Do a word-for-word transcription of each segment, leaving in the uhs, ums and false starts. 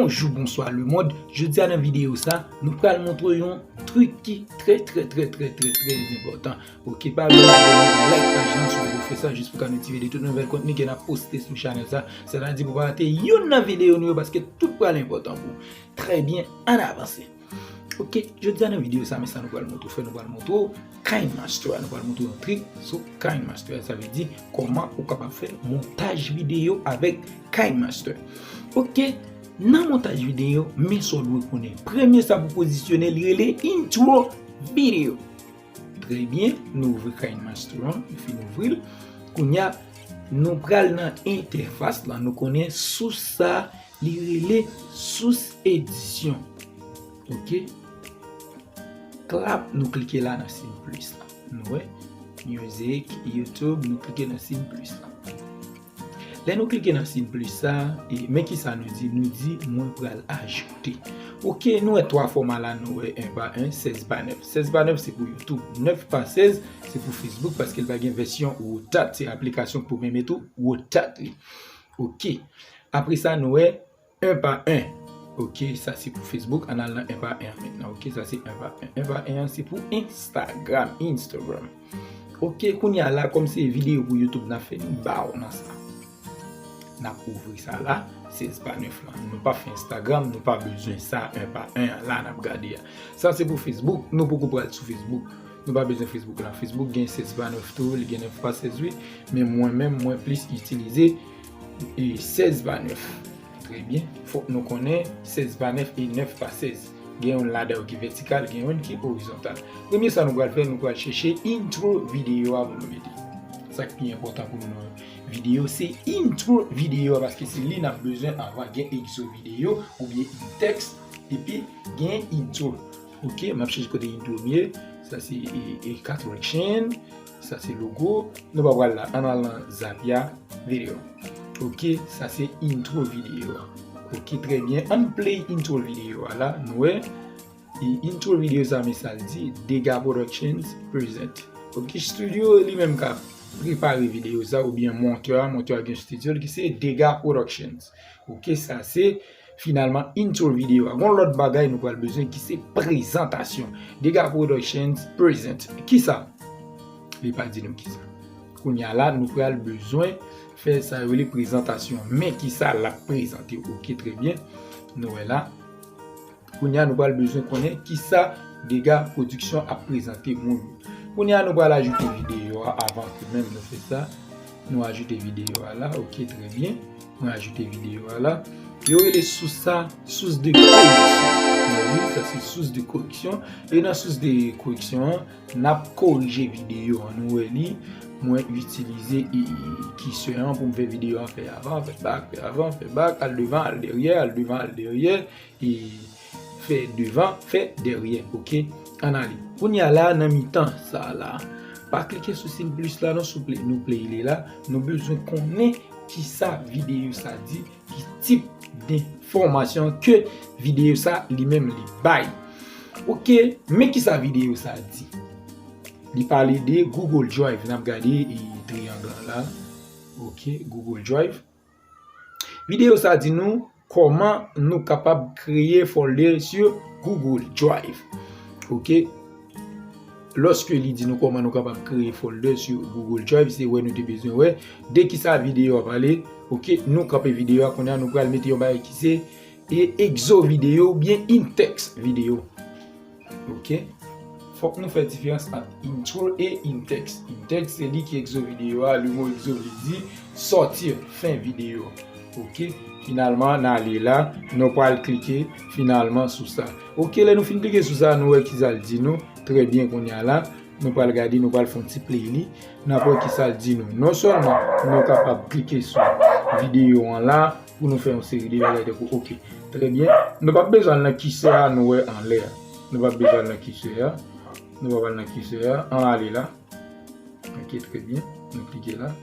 Bonjou, bonswa lemonn. Jodi a nan videyo sa, nou pral montre yon trik ki trè, trè, trè, trè, trè, trè enpòtan. Ok, pa bliye abòne, like paj lan si w poko fè sa, jis pou ka notifye de tout nouvèl kontni ke n ap poste sou chanèl sa. Sètadi pou pa rate youn nan videyo nou yo, paske tout pral enpòtan pou ou. Trè byen, ann avanse. Ok, jodi a nan videyo sa, men sa nou pral montre w fè, nou pral montre w KineMaster, nou pral montre w yon trik sou KineMaster. Sa vle di kòman ou kapab fè montaj videyo avèk KineMaster. Ok, nan montaj videyo, men sa w dwe konnen. Premye sa pou pozisyone, li rele intro video. Trè byen, nou ouvri KineMaster an, nou fin ouvri l. Kounye a, nou pral nan entèfas lan, nou konnen sous sa, li rele sous edisyon. Ok? Klap, nou klike la nan siy plis la. Nou wè? Music, YouTube, nou klike nan siy plis la. Lè nou klike nan siy plis sa, e, men kisa nou di? Nou di, "Mwen pral ajoute." Ok, nou wè twa fòma la, nou wè en pa en, sèz pa nèf. Sèz pa nèf se pou YouTube, nèf pa sèz se pou Facebook, paske l pa gen vèsyon WOTAT, se aplikasyon k pou pèmèt ou WOTAT li. Ok. Apre sa, nou wè en pa en. Ok, sa se pou Facebook. Ann al nan en pa en an mentnan. Ok, sa se en pa en. En pa en an se pou Instagram, Instagram. Ok, kounye a la, kòm se videyo pou YouTube n ap fè, nou ba w nan sa. N ap ouvri sa la, sèz pa nèf lan. Nou pa fè Instagram, nou pa bezwen sa, en pa en an la n ap gade a. Sa se pou Facebook, nou poko pral sou Facebook. Nou pa bezwen Facebook la. Facebook gen sèz pa nèf tou, li gen nèf pa sèz wi. Men mwen menm, mwen plis itilize e sèz pa nèf. Trè byen. Fòk nou konnen sèz pa nèf e nèf pa sèz. Gen youn ladan yo ki vètikal, gen youn ki orizontal. Premye sa nou pral fè, nou pral chèche intro videyo a pou nou mete. Sa k pi enpòtan pou nou nan videyo, se intro videyo a, paske se li n ap bezwen anvan. Gen egzo videyo oubyen intèks, epi gen intro. Ok, m ap chèche kote intro m ye. Sa se e, e, caption. Sa se logo. Nou pa pral la. Ann al nan Zapier video. Ok, sa se intro videyo a. Ok, trè byen. Ann play intro videyo a la. Nou wè. E intro videyo sa, men sa l di, Dega Productions present. Ok, studio li menm ka prepare videyo sa, oubyen montè a, montè a gen studio l ki se Dega Productions. Ok, sa se finalman intro videyo a. Gon lòt bagay nou pral bezwen ki se prezantasyon. Dega Productions present. Kisa? Li pa di nou kisa. Kounye a la, nou pral bezwen fè sa yo rele prezantasyon. Men kisa l ap prezante. Ok, trè byen. Nou wè la. Kounye a, nou pral bezwen konnen kisa Dega Production ap prezante moun yo. Kounye a, nou pral ajoute videyo a avan ke menm nou fè sa. Nou ajoute videyo a la, ok, trè byen. Mwen ajoute videyo a la. Yo rele sous sa, sous de koreksyon. Wi, sa se sous de koreksyon. E nan sous de koreksyon an, n ap korije videyo an. Nou wè li, mwen itilize e, e, kisè an pou m fè videyo an fè avan, fè bak, fè avan, fè bak, al devan, al dèyè, al devan, al dèyè. E fè devan, fè dèyè, ok? Ann ale. Kounye a la, nan mitan sa a la, pa klike sou siy plis la non, souple. Nou play li la. Nou bezwen konnen kisa videyo sa di, ki tip de enfòmasyon ke videyo sa li menm li bay. Ok, men kisa videyo sa di. Li pale de Google Drive. N ap gade e triyang lan la. Ok, Google Drive. Videyo sa di nou kòman nou kapab kreye folder sou Google Drive. Ok. Lòske li di nou kòman nou kapab kreye folder sou Google Drive, se wè nou te bezwen wè de kisa videyo a pale. Ok, nou kanpe videyo a, kounye a nou pral mete yon bagay ki se e egzo videyo oubyen in-text videyo. Ok. Fòk nou fè diferans ant intro e in-text. In-text se li ki egzo videyo a, le mo egzo vle di sòti fen videyo. Ok. Finalman, n ale la, nou pral klike finalman sou sa. Ok, lè nou fin klike sou sa, nou wè kisa l di nou. Trè byen, kounye a la, nou pral gade, nou pral fè yon ti play li. N ap wè kisa l di nou. Non sèlman nou kapab klike sou videyo an la, pou nou fè yon seri de bagay tankou, ok. Trè byen. Nou p ap bezwen al nan kisè a, nou wè anlè a. Nou p ap bezwen al nan kisè a. Nou p ap al nan kisè a. Ann ale la. Ok, trè byen. Nou klike la.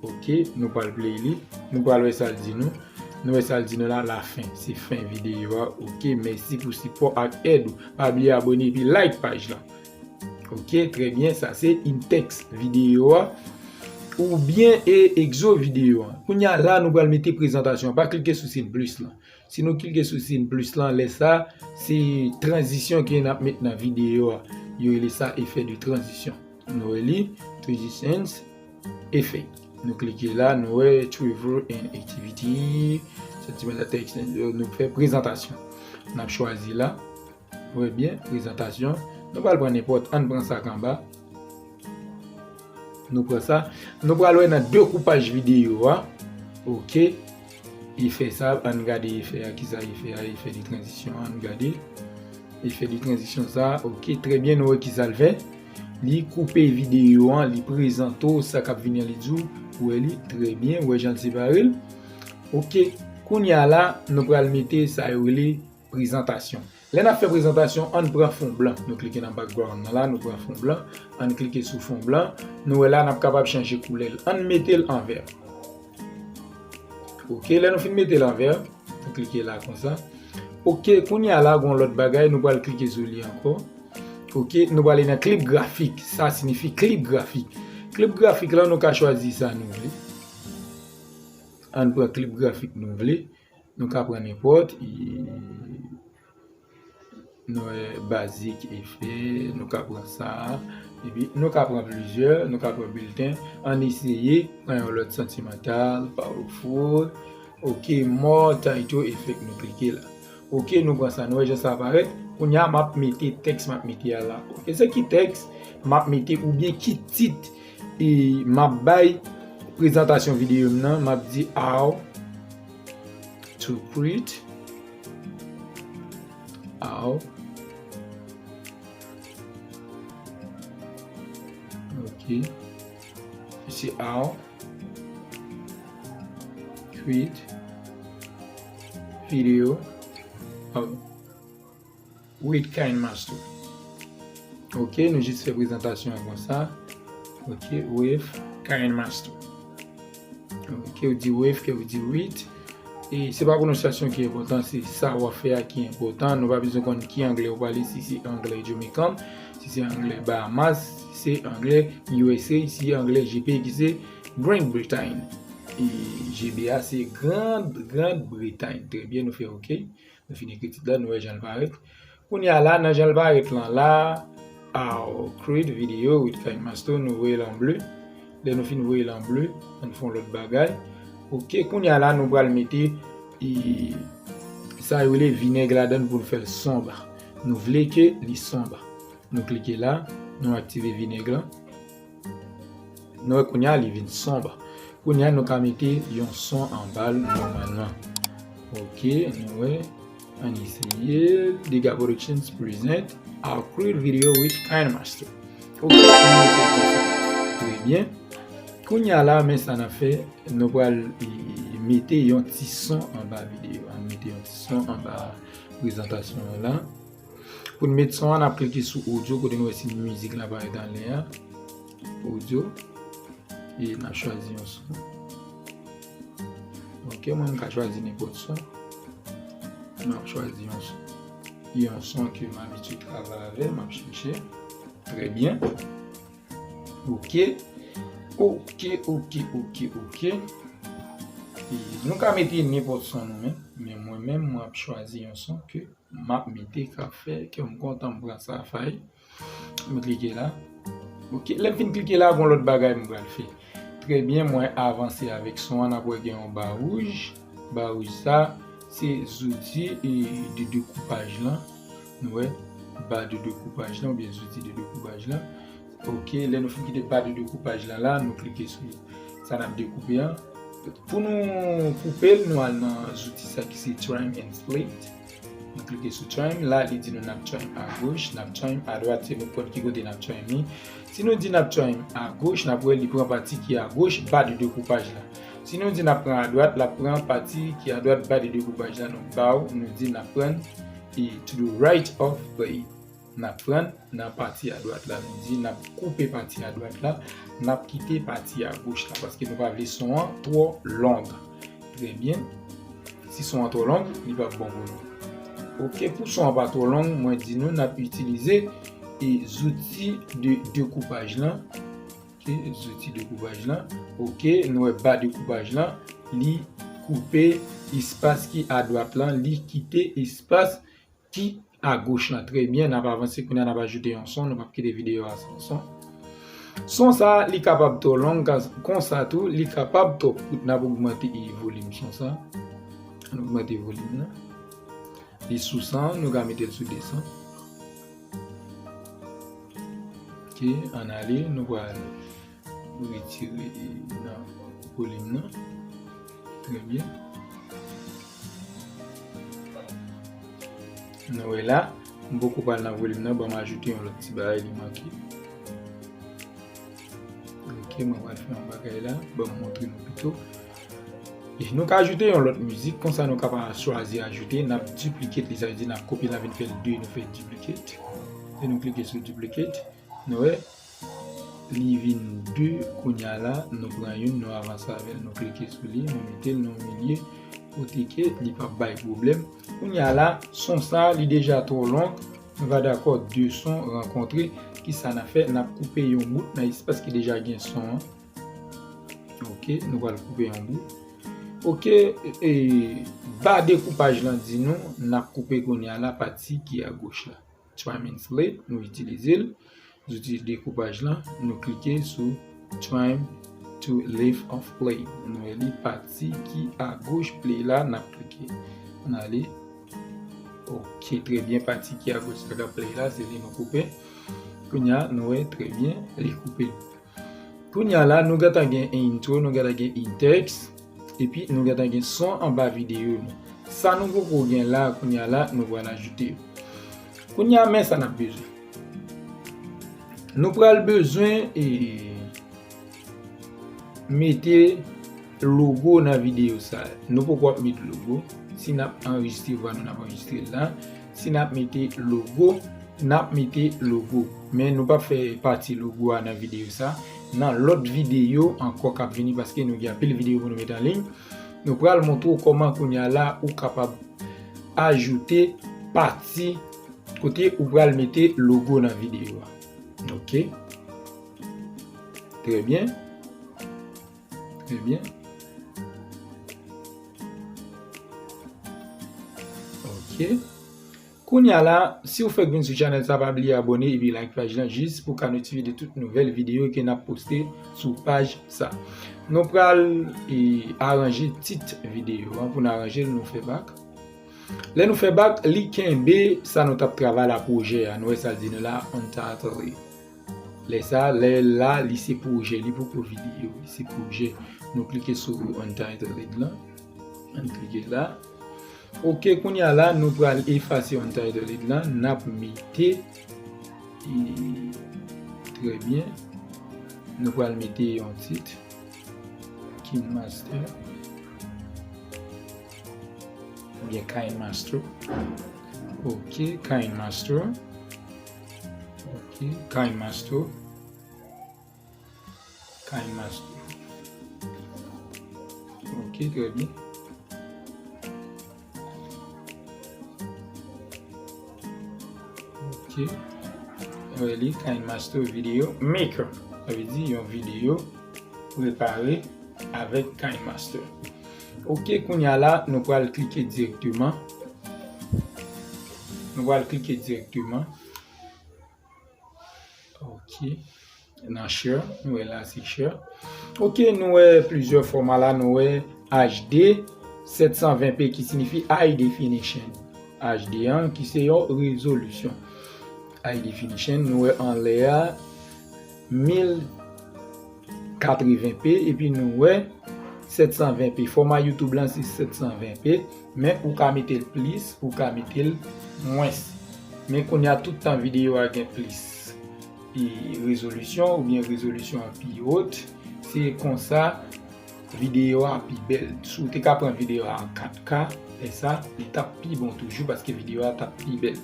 Ok, nou pral play li. Nou pral wè sa l di nou. Nou wè sa l di nou la, la fen. Se fen videyo a. Ok, mèsi pou sipò ak èd ou. Pa bliye abòne epi like paj la. Ok, trè byen. Sa se in-text videyo a. oubyen e egzo videyo an. Kounye a la, nou pral mete prezantasyon an. Pa klike sou siy plis lan. Si nou klike sou siy plis lan, lè sa, se tranzisyon ke n ap met nan videyo a. Yo rele sa effet de transition. Nou wè li, transitions, effect. Nou klike la, nou wè travel and activity, sentimental text, nou fè prezantasyon. N ap chwazi la. Ou wè byen, prezantasyon. Nou pral pran nenpòt, ann pran sa k anba. Nou pran sa. Nou pral wè nan dekoupaj videyo a. Oke. Efè sa, ann gade efè a, kisa efè a, efè de tranzisyon, ann gade. Efè de tranzisyon sa, oke, trè byen, nou wè kisa l fè. Li koupe videyo an, li prezante w sa k ap vini an, li di w, ou wè li, trè byen, ou wè jan l separe l. Oke, kounye a la, nou pral mete sa yo rele prezantasyon. Lè n ap fè prezantasyon, ann pran fon blan. Nou klike nan background nan la, nou pran fon blan. Ann klike sou fon blan. Nou wè la, n ap kapab chanje koulè l. Ann mete l an vè. Oke, lè nou fin mete l an vè, nou klike la konsa. Oke, kounye a la, gon lòt bagay, nou pral klike sou li ankò. Oke, nou prale nan klip grafik. Sa siyifi klip grafik. Klip grafik la, nou ka chwazi sa nou vle. Ann pran klip grafik nou vle. Nou ka pran nenpòt, e, nou wè bazik efè, nou ka pran sa, epi nou ka pran plizyè, nou ka pran bilten, ann eseye, pran yon lòt sentimental, powerful, oke, more title effect, nou klike la. Oke, nou pran sa, nou wè jan sa parèt. Kounye a, m ap mete tèks m ap mete a la. Oke, se ki tèks m ap mete oubyen ki tit e m ap bay prezantasyon videyo m nan, m ap di how to create, how, ok, se how create video, um, with KineMaster. Ok, nou jis fè prezantasyon an konsa. Ok, with KineMaster. Ok, ou di with, ke ou di with. E se pa pwononsyasyon ki enpòtan, se sa w ap fè a ki enpòtan. Nou pa bezwen konn ki anglè ou pale, si se anglè Jamaican, si se anglè Bahamas, si se anglè U S A, si anglè G P ki se Grand Britain. E G B A se Grand, Grand Britain. Trè byen, nou fè ok. Nou fin ekri tit la, nou wè jan l parèt. Kounye a la, nan jan l parèt lan la, a, create video with KineMaster, nou voye l an ble. Lè nou fin voye l an ble, ann fè yon lòt bagay. Ok, kounye a la, nou pral mete, e, sa yo rele vinèg ladan l pou l fè l sonba. Nou vle ke li sonba. Nou klike la, nou aktive vinèg lan. Nou wè kounye a li vin sonba. Kounye a nou ka mete yon son anba l nòmalman. Ok, nou wè. Ann eseye. Dega Productions present our create video with KineMaster. Ok, nou mete konsa. Trè byen. Kounye a la, men sa n ap fè. Nou pral, e, mete yon ti son anba videyo a. Ann mete yon ti son anba prezantasyon an la. Pou n met son an, n ap klike sou audio, kote nou wè si mizik la parèt anlè a. Audio. E n ap chwazi yon son. Ok, mwen m ka chwazi nenpòt son. M ap chwazi yon son. Yon son ke m abitye travay avè, m ap chèche. Trè byen. Ok. Ok, ok, ok, ok. E nou ka mete nenpòt son nou menm, men mwen menm, mwen ap chwazi yon son ke m ap mete k ap fè kè m kontan, m pran sa fay. M klike la. Ok, lè m fin klike la, gon lòt bagay m pral fè. Trè byen, mwen avanse avèk son an, n ap wè gen yon ba wouj. Ba wouj sa, se zouti, e, de dekoupaj lan. Nou wè, ba de dekoupaj lan, oubyen zouti de dekoupaj lan. Ok, lè nou fin kite ba de dekoupaj lan la, nou klike sou sa n ap dekoupe an. Pou nou koupe l, nou al nan zouti sa ki se trim and split. Nou klike sou trim. La, li di nou n ap trim agoch, n ap trim adwat, se nou k konn ki kote n ap trim li. Si nou di n ap trim agoch, n ap wè li pran pati ki agoch ba de dekoupaj la. Si nou di n ap pran adwat, l ap pran pati ki adwat ba de dekoupaj la. Nou ba w, nou di n ap pran, e, to the right of the, n ap pran nan pati adwat la, nou di n ap koupe pati adwat la, n ap kite pati agoch la, paske nou pa vle son an twò long. Trè byen. Si son an twò long, li p ap bon pou nou. Ok, pou son an pa twò long, mwen di nou n ap itilize, e, zouti de dekoupaj lan. Ok, zouti dekoupaj lan. Ok, nou wè ba dekoupaj lan, li koupe espas ki adwat lan, li kite espas ki agoch lan. Trè byen, n ap avanse kounye a, n ap ajoute yon son, nou p ap kite videyo a san son. Son sa, li kapab twò long, konsa tou, li kapab twò kout. N ap ogmante volim son sa. Ann ogmante volim nan. Li sou san, nou ka mete l sou de san. Ok, ann ale, nou pral retire nan volim nan. Trè byen. Nou wè la, m poko pral nan volim nan, ban m ajoute yon lòt ti bagay, li manke. Ok, mwen pral fè yon bagay la, ban m montre nou pito. E nou ka ajoute yon lòt mizik, konsa nou ka pa chwazi ajoute, n ap duplicate li, sa vle di n ap kopye l, n ap vin fè l de, nou fè duplicate. E nou klike sou duplicate, nou wè, li vin de, kounye a la, nou pran youn, nou avanse avè l, nou klike sou li, nou mete l nan milye, kote ke li p ap bay pwoblèm. Kounye a la, son sa, li deja twò long, nou pa dakò de son rankontre, kisa n ap fè? N ap koupe yon bout nan espas ki deja gen son an. Ok, nou pral koupe yon bout. Ok, e, ba dekoupaj lan di nou, n ap koupe kounye a la pati ki agoch la. Trim and flip, nou itilize l. Zouti dekoupaj lan, nou klike sou trim to left of play. Nou wè li pati ki agoch play la, n ap klike. Ann ale. Ok, trè byen, pati ki agoch la k ap play la, se li nou koupe. Kounye a, nou wè trè byen, li koupe. Kounye a la, nou gentan gen intro, nou gentan gen in-text, epi nou gentan gen son anba videyo nou. Sa nou poko gen la, kounye a la, nou pral ajoute yo. Kounye a, men sa n ap bezwen. Nou pral bezwen, e, mete logo nan videyo sa. Nou poko ap met logo. Si n ap anrejistre vwa nou, n ap anrejistre l la. Si n ap mete logo, n ap mete logo. Men nou p ap fè pati logo a nan videyo sa. Nan lòt videyo ankò k ap vini, paske nou gen anpil videyo pou nou met an liy, nou pral montre w kòman kounye a la ou kapab ajoute pati kote ou pral mete logo nan videyo a. Ok. Trè byen. Trè byen. Ok. Kounye a la, si w fèk vin sou chanèl sa, pa bliye abòne epi like paj lan jis pou w ka notifye de tout nouvèl videyo ke n ap poste sou paj sa. Nou pral, e, aranje tit videyo an. Pou n aranje l, nou fè back. Lè nou fè back, li kenbe sa nou t ap travay la, pwojè a. Nou wè sa l di nou la, Untitled. Lè sa, lè la, li se pwojè, li poko videyo, li se pwojè. Nou klike sou Untitled lan. Ann klike la. Ok, kounye a la, nou pral efase Untitled lan, n ap mete, e, trè byen, nou pral mete yon tit, KineMaster. Oubyen KineMaster. Ok, KineMaster. Ok, KineMaster. KineMaster. Ok, trè byen. Ok. Wè li, KineMaster Video Maker. Sa vle di yon videyo prepare avèk KineMaster. Ok, kounye a la, nou pral klike dirèkteman. Nou pral klike dirèkteman. Ok. Nan share, nou wè la se share. Ok, nou wè plizyè fòma la, nou wè H D sèt san ven P ki siyifi high definition. H D an ki se yon rezolisyon. High definition, nou wè anlè a mil katreven P, epi nou wè sèt san ven P. Fòma YouTube lan se sèt san ven P, men ou ka mete l plis, ou ka mete l mwens. Men kounye a tout tan videyo a gen plis, e, rezolisyon oubyen rezolisyon an pi wot, se konsa videyo a pi bèl. Si w te ka pran videyo a an kat K, e sa, li t ap pi bon toujou paske videyo a t ap pi bèl.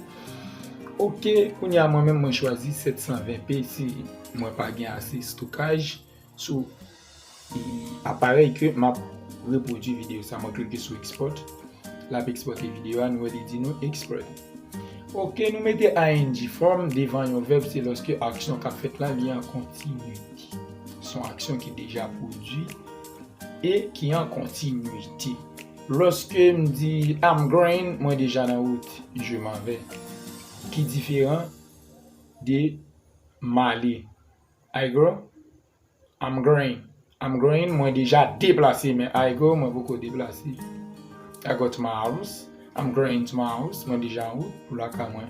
Ok, kounye a mwen menm mwen chwazi sèt san ven P si mwen pa gen ase estokaj sou, e, aparèy ke m ap repwodui videyo sa. Mwen klike sou export. L ap ekspòte videyo a, nou wè li di nou export. Ok, nou mete I N G form devan yon vèb, se lòske aksyon k ap fèt la, li an kontinite. Se yon aksyon ki deja pwodui e ki an kontinite. Lòske m di I'm going, mwen deja nan wout, je m'en vais. Ki diferan de m ale. I go, I'm going. I'm going, mwen deja deplase, men I go, mwen poko deplase. I go to my house. I'm going to my house, mwen deja an wout pou lakay mwen.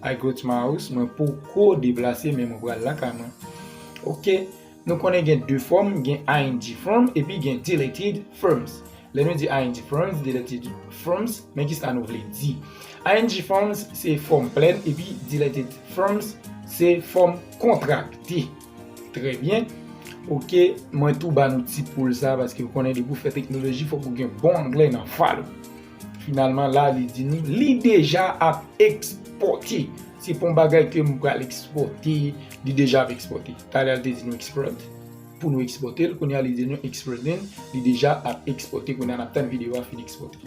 I go to my house, mwen poko deplase, men mwen pral lakay mwen. Ok, nou konnen gen de fòm, gen I N G form epi gen dilated forms. Lè nou di I N G forms, dilated forms, men kisa nou vle di? I N G forms se fòm plèn epi dilated forms se fòm kontrakte. Trè byen. Ok, mwen tou ba nou ti poul sa paske ou konnen depi w fè teknoloji fòk ou gen bon anglè nan fal ou. Finalman la li di nou li deja ap ekspòte. Se pa yon bagay ke m pral ekspòte, li deja ap ekspòte. Talè a li te di nou export pou nou ekspòte l, kounye a li di nou exporting, li deja ap ekspòte, kounye a n ap tann videyo a fin ekspòte.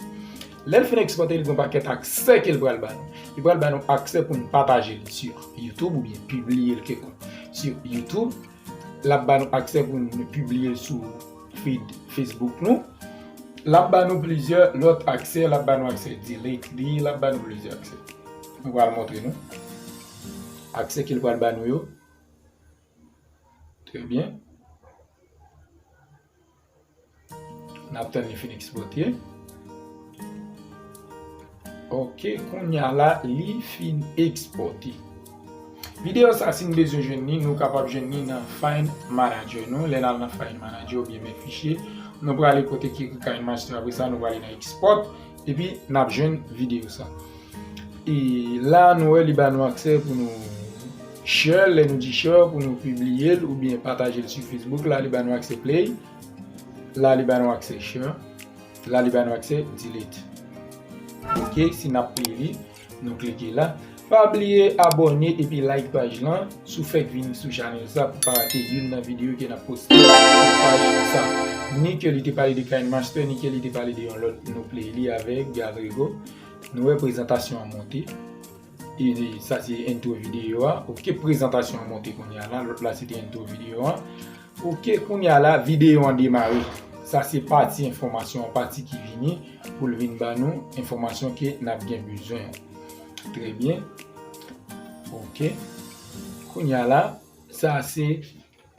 Lè l fin ekspòte, li gen yon pakèt aksè ke l pral ba nou. Li pral ba nou aksè pou n pataje l sou YouTube oubyen pibliye l kèlkonk sou YouTube. L ap ba nou aksè pou n pibliye l sou feed Facebook nou. L ap ba nou plizyè lòt aksè, l ap ba nou aksè delete li, l ap ba nou plizyè aksè. Nou pral montre nou aksè ke l pral ba nou yo. Trè byen. N ap tann li fin ekspòte. Ok, kounye a la, li fin ekspòte. Videyo sa, si n bezwen jwenn li, nou kapab jwenn li nan File Manager nou. Lè n al nan File Manager oubyen men fichye, nou prale kote ki ekri KineMaster. Apre sa, nou prale nan Export, epi n ap jwenn videyo sa. E la, nou wè li ba nou aksè pou nou share, lè nou di share, pou nou pibliye l oubyen pataje l sou Facebook. La, li ba nou aksè play. La, li ba nou aksè share. La, li ba nou aksè delete. Ok, si n ap play li, nou klike la. Pa bliye abòne epi like paj lan si w fèk vini sou chanèl sa pou pa rate youn nan videyo ke n ap poste sou paj sa. Ni ke li te pale de KineMaster, ni ke li te pale de yon lòt, nou play li avèk Gavrego. Nou wè prezantasyon an monte. E sa se intro videyo a. Ok, prezantasyon an monte kounye a la. Lòt la se te intro videyo a. Ok, kounye a la, videyo an demare. Sa se pati enfòmasyon an, pati ki vini pou l vin ba nou enfòmasyon ke n ap gen bezwen an. Trè byen. Ok. Kounye a la, sa se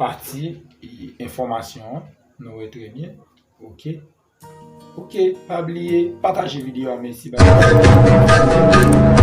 pati, e, enfòmasyon an. Nou wè trè byen. Ok. Ok, pa bliye pataje videyo a, mèsi, bye.